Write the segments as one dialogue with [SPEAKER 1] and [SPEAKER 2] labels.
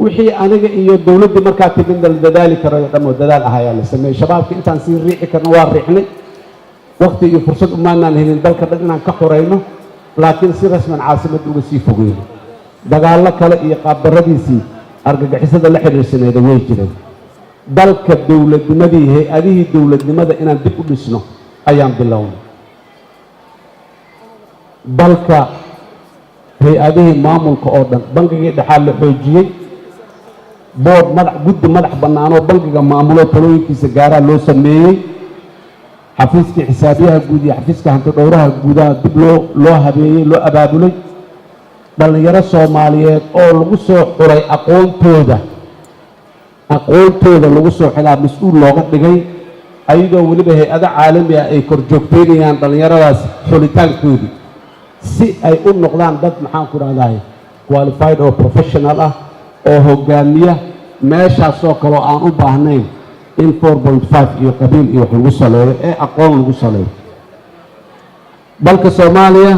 [SPEAKER 1] Wixii aniga iyo dowladdii markaa timidna la dadaali karayo dhan oo dadaal ah ayaa la sameeyey. Shabaabka intaan sii riixi karno waa riixnay. Waqti iyo fursad umaanaan helin dalka dhan inaan ka xorayno, laakiin si rasman caasimadda uga sii fogeyno. Dagaallo kale iyo qaabdarradiisii argagixisada la xidhiirsaneeda way jireen. Dalka dowladnimadii, hay-adihii dowladnimada inaan dib u dhisno ayaan bilownay. Dalka hay-adihii maamulka oo dhan, bangigii dhexaa la xoojiyey, board madax, guddi madax bannaanoo bangiga maamulo talooyinkiisa gaaraa loo sameeyey. Xafiiskii xisaabiyaha guud iyo xafiiska hanti dhowraha guudaha dib loo habeeyey, loo abaabulay. Dhallinyaro Soomaaliyeed oo lagu soo xuray aqoontooda, aqoontooda lagu soo xilaa mas-uul looga dhigay, ayadoo weliba hay-ado caalami ah ay kor joogteynayaan dhallinyaradaas xulitaankoodii, si ay u noqdaan dad, maxaan ku dhahdahay, qualified oo professional ah oo hogaamiya meeshaasoo kaleo aan u baahnayn in 4.5 iyo qabiil iyo wax lagu saleeyo ee aqoon lagu saleeyo. Dalka Soomaaliya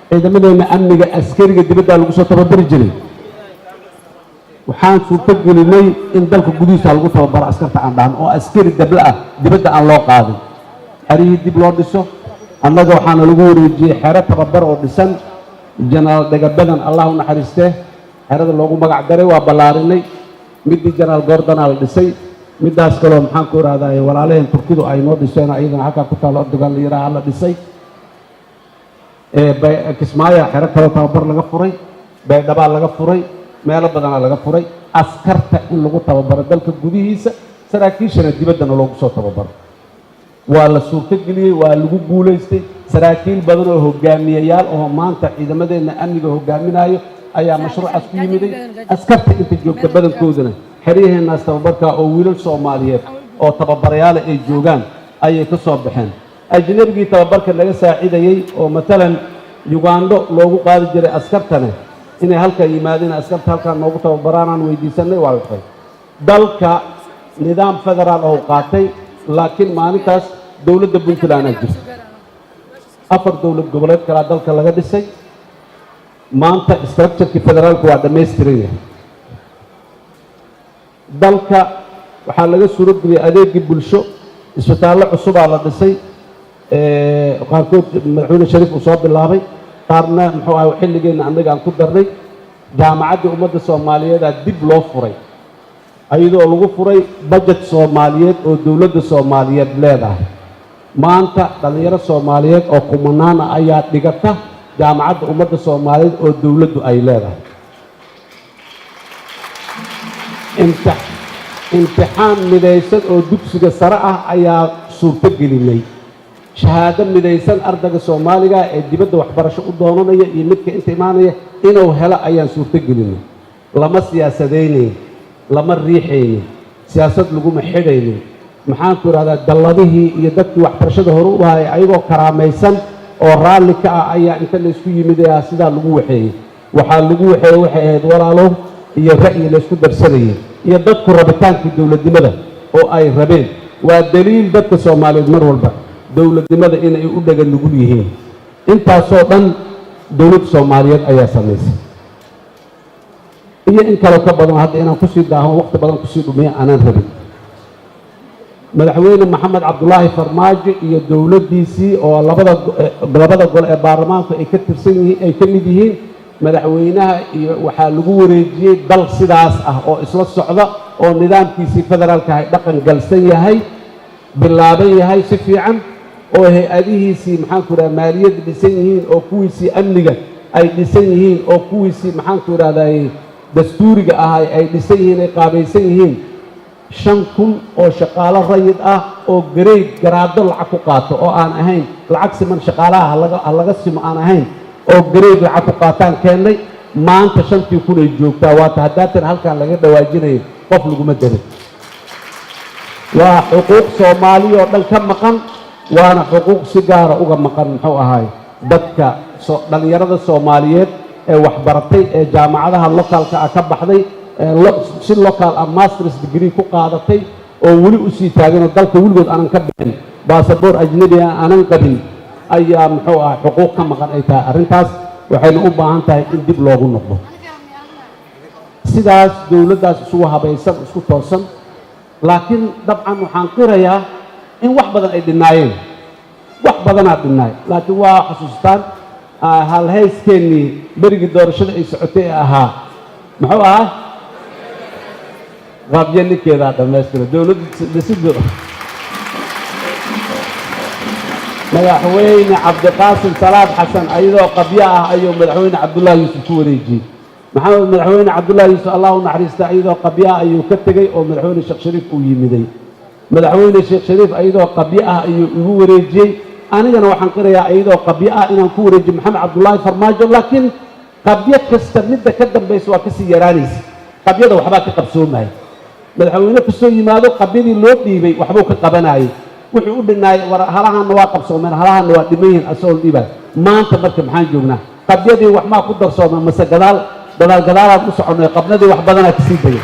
[SPEAKER 1] ciidamadeenna amniga askariga dibaddaa lagu soo tababari jiray. Waxaan suurto gelinay in dalka gudihiisa lagu tababaro askarta aan dhahno, oo askari dable ah dibadda aan loo qaadin, xerihii dib loo dhiso. Annaga waxaana lagu wareejiyey xero tababar oo dhisan. Jenaraal Dhegabadan, Allah u naxariistee, xerada loogu magac daray waa ballaarinay. Middii Jenaraal Gordonaa la dhisay, middaas kaloo, maxaan ku ihahdaa, walaalaheen Turkidu ay noo dhiseen, iyadana halkaa ku taalo, Erdogan la yidhaaha, la dhisay. Kismaayo xero kaloo tababar laga furay, Baydhabaa laga furay, meelo badanaa laga furay. Askarta in lagu tababaro dalka gudihiisa, saraakiishana dibaddana loogu soo tababaro, waa la suurtogeliyey, waa lagu guulaystay. Saraakiil badan oo hogaamiyayaal oo maanta ciidamadeenna amniga hogaaminayo ayaa mashruucaas ku yimiday. Askarta inta joogta badankoodana xeryaheennaas tababarka oo wiilal Soomaaliyeed oo tababarayaala ay joogaan ayay ka soo baxeen. Ajnabigii tababarka naga saacidayey oo matalan Yugandho loogu qaadi jiray askartane, inay halkan yimaadeen, askarta halkaan noogu tababaraanaan weydiisanay, waa la dhaqay. Dalka nidaam federaal oo qaatay, laakiin maalintaas dowladda Puntland aa jirta. Afar dowlad goboleed kalaa dalka laga dhisay. Maanta structure-kii federaalku waa dhammaystiran yahay. Dalka waxaa laga suuro geliyey adeegii bulsho. Isbitaallo cusubaa la dhisay, qaarkood Madaxweyne Shariif uu soo bilaabay, qaarna, muxuu ahay, xilligeenna annaga aan ku darnay. Jaamacaddii Ummadda Soomaaliyeedaa dib loo furay, ayadoo lagu furay budget Soomaaliyeed oo dowladda Soomaaliyeed leedahay. Maanta dhallinyaro Soomaaliyeed oo kumanaan ah ayaa dhigata Jaamacadda Ummadda Soomaaliyeed oo dowladdu ay leedahay. Imtixaan midaysan oo dugsiga sare ah ayaa suurto gelinay, shahaado midaysan ardayga Soomaaliga ee dibadda waxbarasho u doonanaya iyo midka inta imaanaya inuu helo ayaan suurto gelinay. Lama siyaasadaynayn, lama riixaynin, siyaasad laguma xidhaynin. Maxaan ku idhahdaa, dalladihii iyo dadkii waxbarashada hore u hayay ayagoo karaamaysan oo raalli ka ah ayaa inta laysku yimid ee sidaa lagu waxeeyey. Waxaa lagu waxeeyey waxay ahayd walaalo iyo ra'yi laysku darsanayay iyo dadku rabitaankii dowladnimada oo ay rabeen. Waa daliil dadka Soomaaliyeed mar walba dowladnimada inay u dhaga nugul yihiin. Intaasoo dhan dowladda Soomaaliyeed ayaa samaysay iyo in kaloo ka badan. Hadda inaan kusii daaho, waqti badan kusii dhumiya aanan rabin. Madaxweyne Maxamed Cabdulaahi Farmaajo iyo dowladdiisii oo labada gol ee baarlamaanku ay ka tirsan yihiin, ay ka mid yihiin madaxweynaha iyo, waxaa lagu wareejiyey dal sidaas ah oo isla socda oo nidaamkiisii federaalka ahay dhaqan galsan yahay, bilaaban yahay si fiican, oo hay-adihiisii, maxaanku idhaha, maaliyadda dhisan yihiin, oo kuwiisii amniga ay dhisan yihiin, oo kuwiisii, maxaanku idhahday, dastuuriga ahay ay dhisan yihiin, ay qaabaysan yihiin. 5,000 oo shaqaalo rayid ah oo grade, garaado lacag ku qaato oo aan ahayn lacag siman shaqaalaha ha laga simo aan ahayn, oo grade lacag ku qaataan keennay. Maanta 5,000 ay joogtaa. Waata haddaatan halkan laga dhawaajinayo, qof laguma darin. Waa xuquuq Soomaaliya oo dhan ka maqan, waana xuquuq si gaara uga maqan, muxuu ahaay, dadka dhallinyarada Soomaaliyeed ee waxbaratay, ee jaamacadaha local-ka ah ka baxday, ee si local ah masters degree ku qaadatay, oo weli usii taaganoo dalka weligood aanan ka bixin, baasaboor ajnebi ah aanan qabin, ayaa, muxuu ahay, xuquuq ka maqan ay tahay arrintaas. Waxayna u baahan tahay in dib loogu noqdo. Sidaas dowladdaas isugu habaysan, isku toosan. Laakiin dabcan waxaan qirayaa in wax badan ay dhinnaayeen, wax badanaa dhinnaay. Laakiin waa xasuustaan halhayskeenii berigii doorashada ay socotay ee ahaa, muxuu ahaa? Qabyo ninkeedaa dhammaystira dowladda dhisido. Madaxweyne Cabdiqaasim Salaad Xasan ayadoo qabyo ah ayuu Madaxweyne Cabdullaahi Yuusuf ku wareejiyey. Maxamed Madaxweyne Cabdullaahi Yuusuf, Allah u naxariista, ayadoo qabyo ah ayuu ka tegey oo Madaxweyne Sheekh Shariif uu yimiday. Madaxweyne Sheekh Shariif ayadoo qabyo ah ayuu igu wareejiyey. Anigana waxaan qirayaa iyadoo qabyo ah inaan ku wareejiyo Maxamed Cabdullaahi Farmaajo. Laakiin qabyo kasta midda ka dambaysa waa kasii yaraanaysa. Qabyada waxbaa ka qabsoomaya. Madaxweyne kastoo yimaado, qabyadii loo dhiibay waxbuu ka qabanayay. Wuxuu u dhinaayay, war halahanna waa qabsoomeen, halahanna waa dhiman yihiin, asagoo dhiibay. Maanta marka maxaan joognaa? Qabyadii wax maa ku darsoomay mase gadaal gadaal gadaalaan u soconnay? Qabnadii wax badanaa kasii degay.